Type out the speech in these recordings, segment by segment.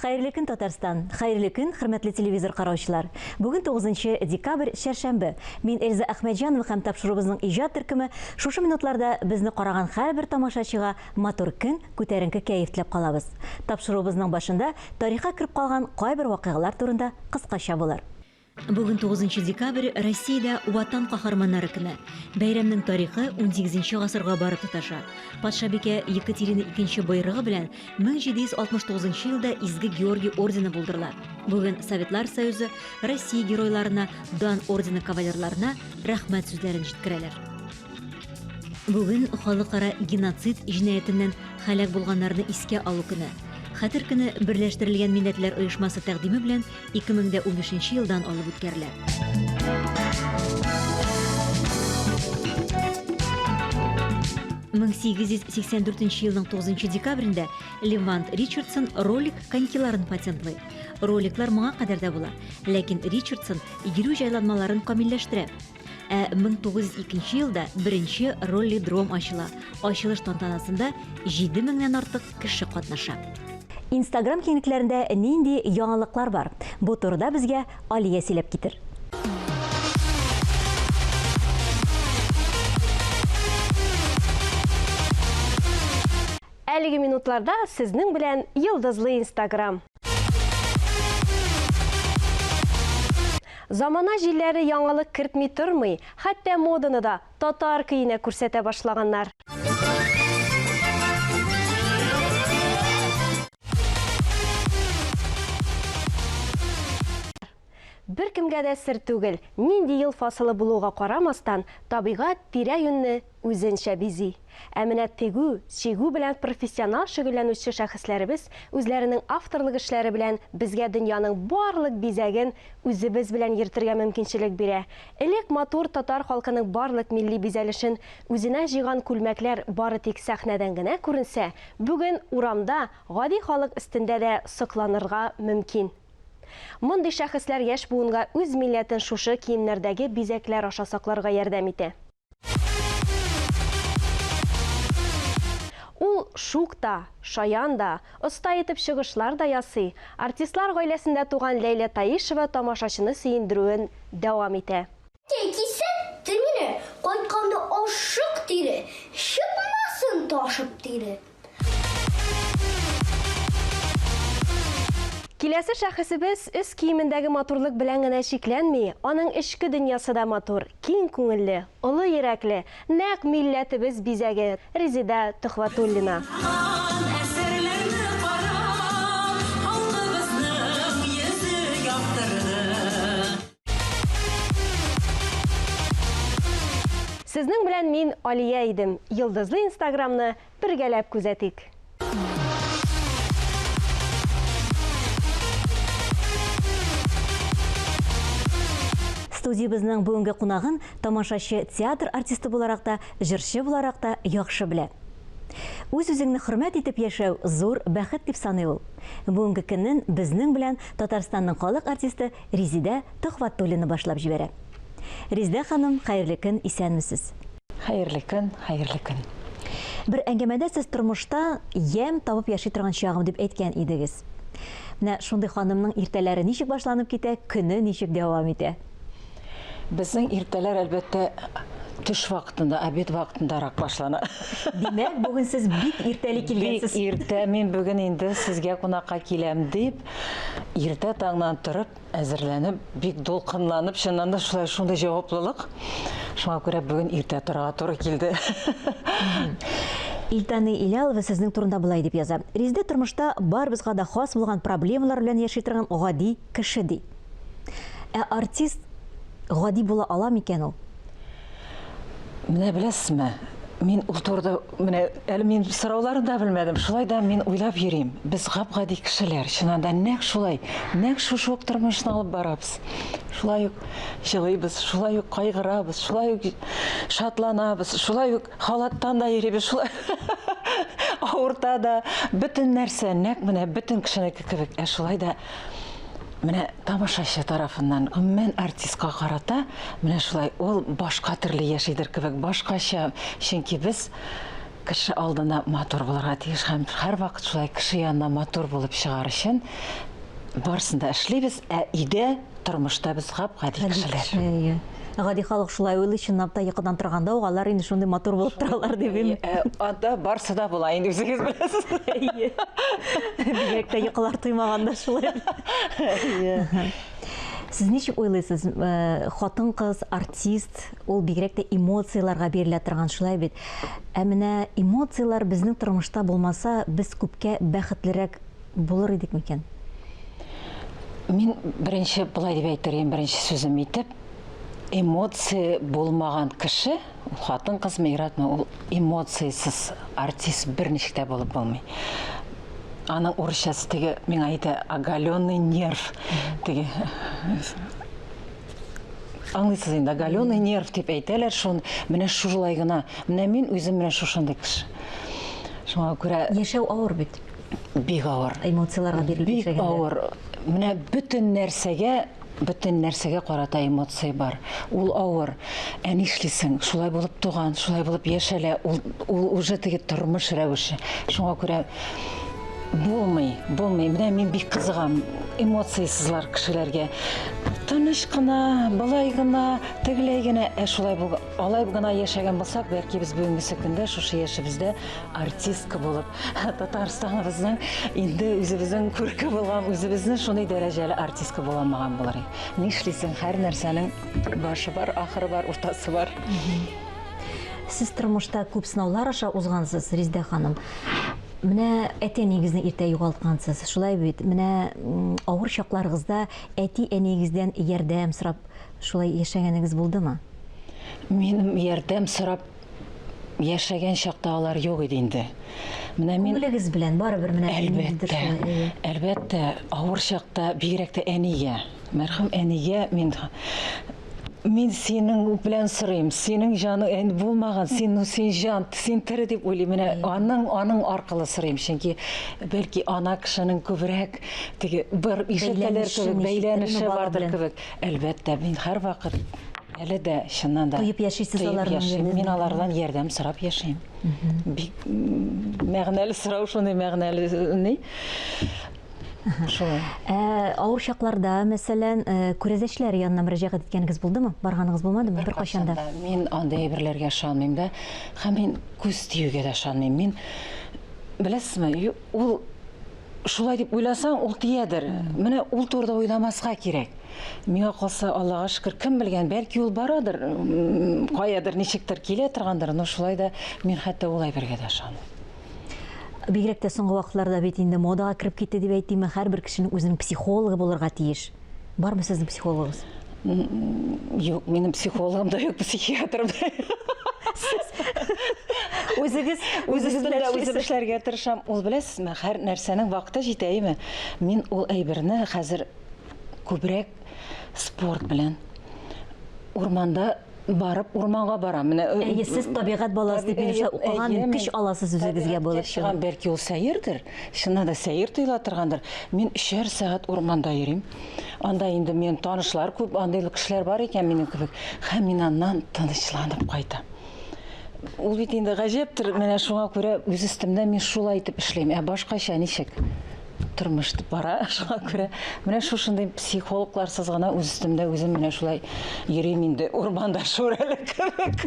Хәерле көн, Татарстан! Хәерле көн, хөрмәтле телевизор караучылар! Бүген 9 декабрь, чәршәмбе. Мин Эльза Әхмәтҗанова һәм тапшыруыбызның иҗат төркеме шушы минутларда безне караган һәрбер тамашачыга матур көн, күтәренке кәеф теләп калабыз. Тапшыруыбызның башында тарихка кереп калган кайбер вакыйгалар турында кыскача булыр. Бүген 9 декабрь, Россиядә Ватан каһарманнары көне. Бәйрәмнең тарихы унсигезенче гасырга барып тоташа. Патшабикә Екатерина Икенче боерыгы белән 1769 елда Изге Георгий ордены булдырыла. Бүген Советлар Союзы Россия геройларына, Дан ордены кавалерларына рәхмәт сүзләрен җиткерәләр. Бүген Халыкара геноцид җинаятеннән һәлак булганнарны искә алу көне. Хәтер көне Берләштерелгән Милләтләр Оешмасы тәкъдиме белән 2015 елдан алып үткәрелә. 1884 елның 9 декабрендә Левант Ричардсон ролик конькиларын патентлый. Роликлар моңа кадәр дә була, ләкин Ричардсон йөрү җайланмаларын камилләштерә. Ә 1902 елда беренче роллидром ачыла. Ачылыш тантанасында 7 меңнән артык кеше катнаша. Инстаграм киңлекләрендә нинди яңалыклар бар? Бу турыда безгә Алия сөйләп китер. Әлеге минутларда сезнең белән Йолдызлы Инстаграм. Замана җилләре яңалык кертми тормый, хәтта моданы да татар көенә күрсәтә башлаганнар. Беркемгә дә сер түгел, нинди ел фасылы булуга карамастан, табигать тирә-юньне үзенчә бизи. Ә менә тегү, чигү белән профессионал шөгыльләнүче шәхесләребез үзләренең авторлык эшләре белән безгә дөньяның барлык бизәген үзебез белән йөртергә мөмкинчелек бирә. Элек матур татар халкының барлык милли бизәлешен үзенә җыйган күлмәкләр бары тик сәхнәдән генә күренсә, бүген урамда, гади халык өстендә дә сокланырга мөмкин. Мондый шәхесләр яшь буынга үз милләтен шушы киемнәрдәге бизәкләр аша сакларга ярдәм итә. Ул шук та, шаян да, оста итеп чыгышлар да ясый. Артистлар гаиләсендә туган Ләйлә Таишева тамашачыны сөендерүен дәвам итә. Әткәй кисәтте мине, кайтканда ашык тире, чыкмасын ташып тире. Киләсе шәхесебез өс киемендәге матурлык белән генә чикләнми, аның эчке дөньясы да матур, киң күңелле, олы йөрәкле, нәкъ милләтебез бизәге, Резеда Төхвәтуллина. Сезнең белән мин Алия идем. Йолдызлы Инстаграмны бергәләп күзәтик. Студиябезнең бүгенге кунагын тамашачы театр артисты буларак та, җырчы буларак та яхшы белә. Үз-үзеңне хөрмәт итеп яшәү зур бәхет дип саный ул. Бүгенге көнен безнең белән Татарстанның халык артисты Резидә Төхвәтуллина башлап җибәрә. Резидә ханым, хәерле көн, исәнмесез. Хәерле көн, хәерле көн. Бер әңгәмәдә сез тормышта ямь табып яши торган чагым дип әйткән идегез. Менә шундый ханымның иртәләре ничек башланып китә, көне ничек дәвам итә? Безнең иртәләр, әлбәттә, төш вакытында, обед вакытындарак башлана. Димәк, бүген сез бик иртәли килгәнсез. Бик иртә. Мин бүген инде сезгә кунакка киләм дип, иртә таңнан торып, әзерләнеп, бик дулкынланып, чыннан да шулай шундый җаваплылык. Шуңа күрә бүген иртә торырга туры килде. Илтани Илялова сезнең турында болай дип яза. Резидә тормышта барыбызга да хас булган проблемалар белән яши торган гади кеше ди. Ә артист гади була ала микән ул? Менә беләсезме, мин ул турыда менә әле мин сорауларын да белмәдем. Шулай да мин уйлап йөрим. Без гап-гади кешеләр, чыннан да нәкъ шулай, нәкъ шушы ук тормышны алып барабыз. Шулай ук җылыйбыз, шулай ук кайгырабыз, шулай ук шатланабыз, шулай ук халаттан да йөрибез, шулай авырта да. Бөтен нәрсә нәкъ менә бөтен кешенеке кебек. Ә шулай да. Менә тамашачы тарафыннан, гомумән артистка карата менә шулай ул башка төрле яшидер кебек, башкача, чөнки без кеше алдында матур булырга тиеш һәм һәрвакыт шулай кеше янына матур булып чыгар өчен барысын да эшлибез, ә өйдә тормышта без гап-гади кешеләр. Әйе. Гади халык шулай уйлый, чынлап та йокыдан торганда ук алар инде шундый матур булып торалар дип. Әйе, ә, анда барсы да була инде үзегез беләсез. Әйе. Бигрәк тә йокылар туймаганда шулай. Әйе. Сез ничек уйлыйсыз, э, хатын-кыз артист, ул бигрәк тә эмоцияләргә бирелә торган, шулай бит? Ә менә эмоцияләр безнең тормышта булмаса, без күпкә бәхетлерәк булыр идек микән? Мин беренче болай дип әйтер идем, беренче сүзем итеп, эмоция булмаган кеше, ул хатын-кызмы, ир-атмы, ул эмоциясез артист берничек тә булып булмый. Аның урысчасы теге миңа әйтә, оголенный нерв. Теге аңлыйсыз инде, оголенный нерв дип әйтәләр шун, менә шулай гына. Менә мин үзем менә шушындый кеше. Шуңа күрә Яшәү авыр бит. Бик авыр. Эмоцияләргә бирелеп Бик авыр. Менә бөтен нәрсәгә, бөтен нәрсәгә карата эмоция бар. Ул авыр. Ә нишлисең? Шулай булып туган, шулай булып яшәлә. Ул, ул уже теге тормыш рәвеше. Шуңа күрә булмый, булмый. Менә мин бик кызыгам эмоциясезләр кешеләргә. Тыныч кына, болай гына, тегеләй генә. Ә шулай бул, алай гына яшәгән булсак, бәлки без бүгенгесе көндә шушы яшебездә артистка булып, Татарстаныбызның инде үзебезнең күрке булган, үзебезнең шундый дәрәҗәле артистка була алмаган булыр идек. Нишлисең, һәр нәрсәнең башы бар, ахыры бар, уртасы бар. Сез тормышта күп сынаулар аша узгансыз, Резидә ханым. Менә әти-әниегезне иртә югалткансыз, шулай бит? Менә авыр чакларыгызда әти-әниегездән ярдәм сорап шулай яшәгәнегез булдымы? Минем ярдәм сорап Яшәгән чакта алар юк иде инде. Менә мин Күңелегез белән барыбер менә Әлбәттә, әлбәттә, авыр чакта бигрәк тә әнигә, мәрхүм әнигә мин мин синең белән сорыйм, синең җаның инде булмаган, син, ну, син җан, син тере дип уйлыйм. Менә аның, аның аркылы сорыйм, чөнки бәлки ана кешенең күбрәк теге бер ишетәләр кебек, бәйләнеше бардыр кебек. Әлбәттә, мин һәрвакыт Әле дә, чыннан да. Тоеп яшисез тоеп аларның яшим. Мин алардан ярдәм сорап яшим. Бик мәгънәле сорау, шундый мәгънәле ни. Шулай. Ә авыр чакларда, мәсәлән, э, күрәзәчеләр янына мөрәҗәгать иткәнегез булдымы? Барганыгыз булмадымы? Беркайчан да. Мин андый әйберләргә ышанмыйм да. Һәм мин күз тиюгә дә ышанмыйм. Мин беләсезме, ул Шулай дип уйласаң, ул тиядер. Менә ул турыда уйламаска кирәк. Миңа калса, Аллага шөкер, кем белгән, бәлки ул барадыр, каядыр, ничектер килә торгандыр, но шулай да мин хәтта ул әйбергә дә ышанмыйм. Бигрәк тә соңгы вакытларда бит инде модага кереп китте дип әйтимме, һәрбер кешенең үзенең психологы булырга тиеш. Бармы сезнең психологыгыз? Юк, минем психологым да юк, психиатрым да юк. Үзегез үзегез белән үзем эшләргә тырышам. Ул беләсезме, һәр нәрсәнең вакыты җитә, әйеме? Мин ул әйберне хәзер күбрәк спорт белән урманда барып урманга барам. Менә э, Әйе, сез табигать баласы дип мин укыган, көч аласыз үзегезгә булып чыгам. Бәлки ул сәердер, чыннан да сәер тоела торгандыр. Мин өчәр сәгать урманда йөрим. Анда инде минем танышлар күп, андый кешеләр бар икән минем кебек. Һәм мин аннан тынычланып кайтам. Ул бит инде гаҗәптер, менә шуңа күрә үз өстемдә мин шулай итеп эшлим. Ә башкача ничек? Тормыш бара, шуңа күрә менә шушындый психологларсыз гына үз өстемдә үзем менә шулай йөрим инде урманда шүрәле кебек.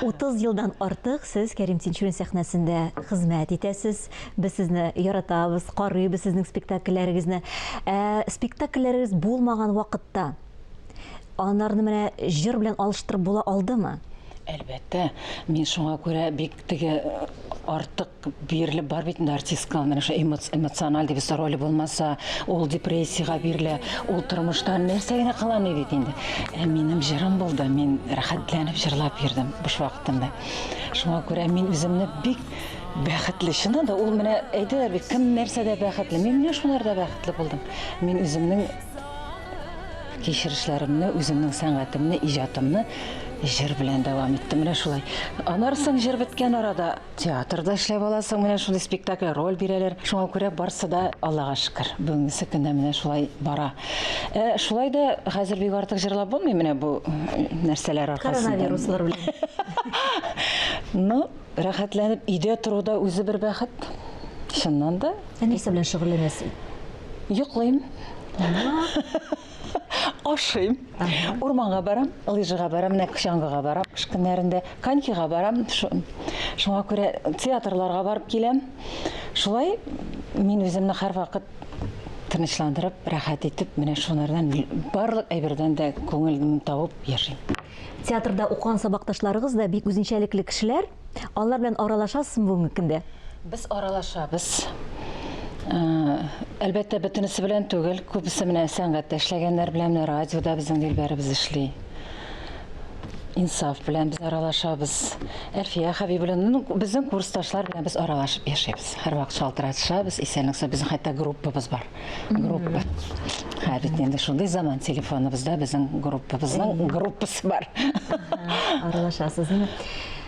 30 елдан артык сез Кәрим Тинчурин сәхнәсендә хезмәт итәсез. Без сезне яратабыз, карыйбыз сезнең спектакльләрегезне. Ә спектакльләрегез булмаган вакытта Анарны менә җыр белән алыштырып була алдымы? Әлбәттә, мин шуңа күрә бик теге э, артык бирелеп бар бит инде артистка, менә шул эмоциональ дип роле булмаса, ул депрессиягә бирелә, ул тормышта нәрсә генә кыламый бит инде. Ә минем җырым булды, мин рәхәтләнеп җырлап йөрдем буш вакытымда. Шуңа күрә мин үземне бик бәхетле, чыннан да ул менә әйтәләр бит, кем нәрсәдә бәхетле, мин менә шуларда бәхетле булдым. Мин үземнең. Кичерешләремне, үземнең сәнгатемне, иҗатымны җыр белән дәвам иттем. Менә шулай. Аннары соң җыр беткән арада театрда эшләп аласың, менә шундый спектакль, роль бирәләр. Шуңа күрә барсы да, Аллага шөкер, бүгенгесе көндә менә шулай бара. Ә шулай да хәзер бик артык җырлап булмый менә бу нәрсәләр аркасында. Коронавируслар белән. Ну, рәхәтләнеп өйдә тору да үзе бер бәхет. Чыннан да. Ә нәрсә белән шөгыльләнәсез? Йоклыйм. Ашыйм. Урманга барам, лыжига барам, менә чаңгыга барам кыш көннәрендә, конькига барам. Шуңа күрә театрларга барып киләм. Шулай мин үземне һәрвакыт тынычландырып, рәхәт итеп, менә шунардан барлык әйбердән дә күңелемне табып яшим. Театрда укыган сабакташларыгыз да бик үзенчәлекле кешеләр. Алар белән аралашасызмы бүгенге көндә? Без аралашабыз. Әлбәттә, бөтенесе белән түгел. Күбесе менә сәнгатьтә эшләгәннәр белән, менә радиода безнең Дилбәребез эшли. Инсаф белән без аралашабыз. Әлфия Хәбибуллина, ну, безнең курсташлар белән без аралашып яшибез. Һәрвакыт шалтыратышабыз, исәнлек-сау. Безнең хәтта группабыз бар. Группа. Һә, бит инде шундый заман телефоныбызда безнең группабызның группасы бар. Аралашасыз.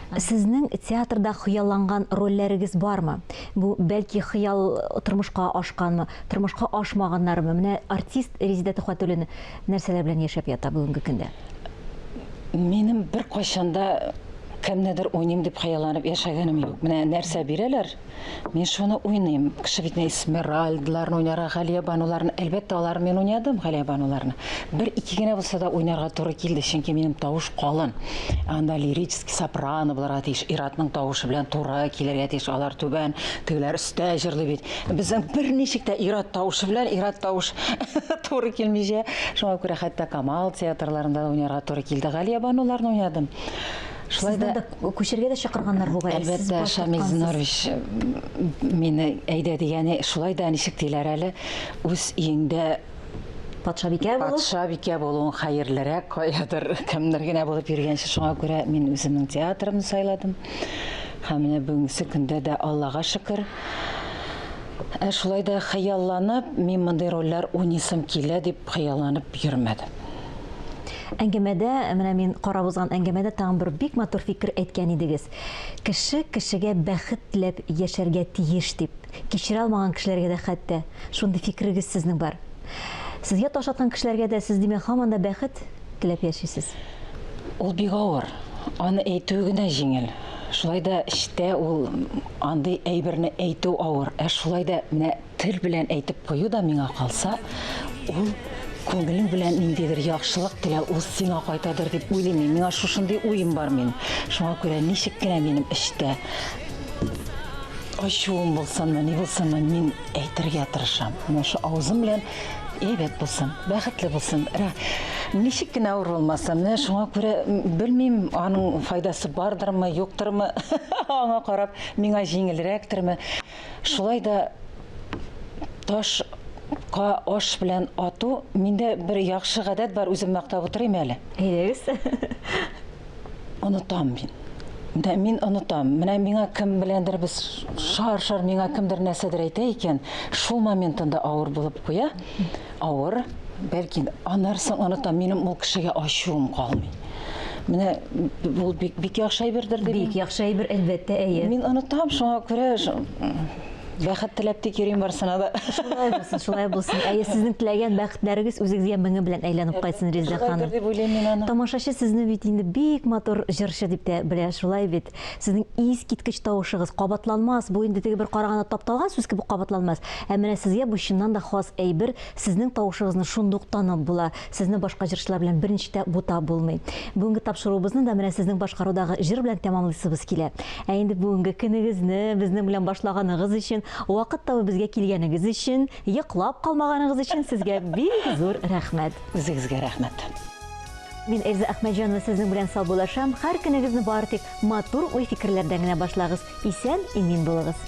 Сезнең театрда хыялланган рольләрегез бармы? Бу бәлки хыял тормышка ашканмы, тормышка ашмаганнармы? Менә артист Резеда Төхвәтуллина нәрсәләр белән яшәп ята бүгенге көндә? Минем беркайчан да кемнедер уйныйм дип хыялланып яшәгәнем юк. Менә нәрсә бирәләр, Мин шуны уйныйм. Кеше бит Эсмеральдаларны уйнарга, Галиябануларны. Әлбәттә, аларны мин уйнадым, Галиябануларны. Бер-ике генә булса да уйнарга туры килде, чөнки минем тавыш калын. Анда лирический сопрано булырга тиеш, ир-атның тавышы белән туры килергә тиеш. Алар түбән, тегеләр өстә җырлый бит. Безнең берничек тә ир-ат тавышы белән ир-ат тавыш туры килмичә. Шуңа күрә хәтта Камал театрларында да уйнарга туры килде. Галиябануларны уйнадым. Шулай да күчергә дә чакырганнар бугай. Әлбәттә, Шамил Зиннурович мине әйдә дигәне, шулай да ничек диләр әле, үз өеңдә патшабикә булып, патшабикә булуың хәерлерәк, каядыр кемнер генә булып йөргәнче. Шуңа күрә мин үземнең театрымны сайладым. Һәм менә бүгенге көндә дә Аллага шөкер. Ә шулай да хыялланып, мин мондый рольләр уйныйсым килә дип хыялланып йөрмәдем. Әңгәмәдә, менә мин карап узган әңгәмәдә тагын бер бик матур фикер әйткән идегез. Кеше кешегә бәхет теләп яшәргә тиеш дип. Кичерә алмаган кешеләргә дә хәтта. Шундый фикерегез сезнең бар. Сезгә таш аткан кешеләргә дә сез, димәк, һаман да бәхет теләп яшисез. Ул бик авыр. Аны әйтүе генә җиңел. Шулай да эчтә ул андый әйберне әйтү авыр. Ә шулай да менә тел белән әйтеп кую да миңа калса, ул күңелең белән ниндидер яхшылык теләү, ул сиңа кайтадыр дип уйлыйм мин. Миңа шушындый уем бар минем. Шуңа күрә ничек кенә минем эчтә ачуым булсынмы, ни булсынмы, мин әйтергә тырышам. Менә шу авызым белән әйбәт булсын, бәхетле булсын. Ничек кенә авыр булмасын. Менә шуңа күрә белмим, аның файдасы бардырмы, юктырмы, аңа карап миңа җиңелрәктерме. Шулай да ташка аш белән ату, миндә бер яхшы гадәт бар, үзем мактап утырыйм әле. Әйдәгез. Онытам мин. Менә мин онытам. Менә миңа кем беләндер без шар-шар миңа кемдер нәрсәдер әйтә икән, шул моментында авыр булып куя. Авыр, бәлки аннары соң онытам, минем ул кешегә ачуым калмый. Менә ул бик бик яхшы әйбердер дип. Бик яхшы әйбер, әлбәттә, әйе. Мин онытам, шуңа күрә Бәхет теләп тик йөрим барсына да. Шулай булсын, шулай булсын. Әйе, сезнең теләгән бәхетләрегез үзегезгә меңе белән әйләнеп кайтсын, Резеда ханым. Шулайдыр дип уйлыйм мин аны. Тамашачы сезне бит инде бик матур җырчы дип тә белә, шулай бит. Сезнең искиткеч тавышыгыз кабатланмас. Бу инде теге бер караганда тапталган сүз кебек кабатланмас. Ә менә сезгә бу чыннан да хас әйбер, сезнең тавышыгызны шундук танып була. Сезне башка җырчылар белән берничек тә бутап булмый. Бүгенге тапшыруыбызны да менә сезнең башкарудагы җыр белән тәмамлыйсыбыз килә. Ә инде бүгенге көнегезне безнең белән башлаганыгыз өчен, вакыт табып безгә килгәнегез өчен, йоклап калмаганыгыз өчен сезгә бик зур рәхмәт. Үзегезгә рәхмәт. Мин Эльза Әхмәтҗанова сезнең белән саубуллашам. Һәр көнегезне бары тик матур уй-фикерләрдән генә башлагыз. Исән, имин булыгыз.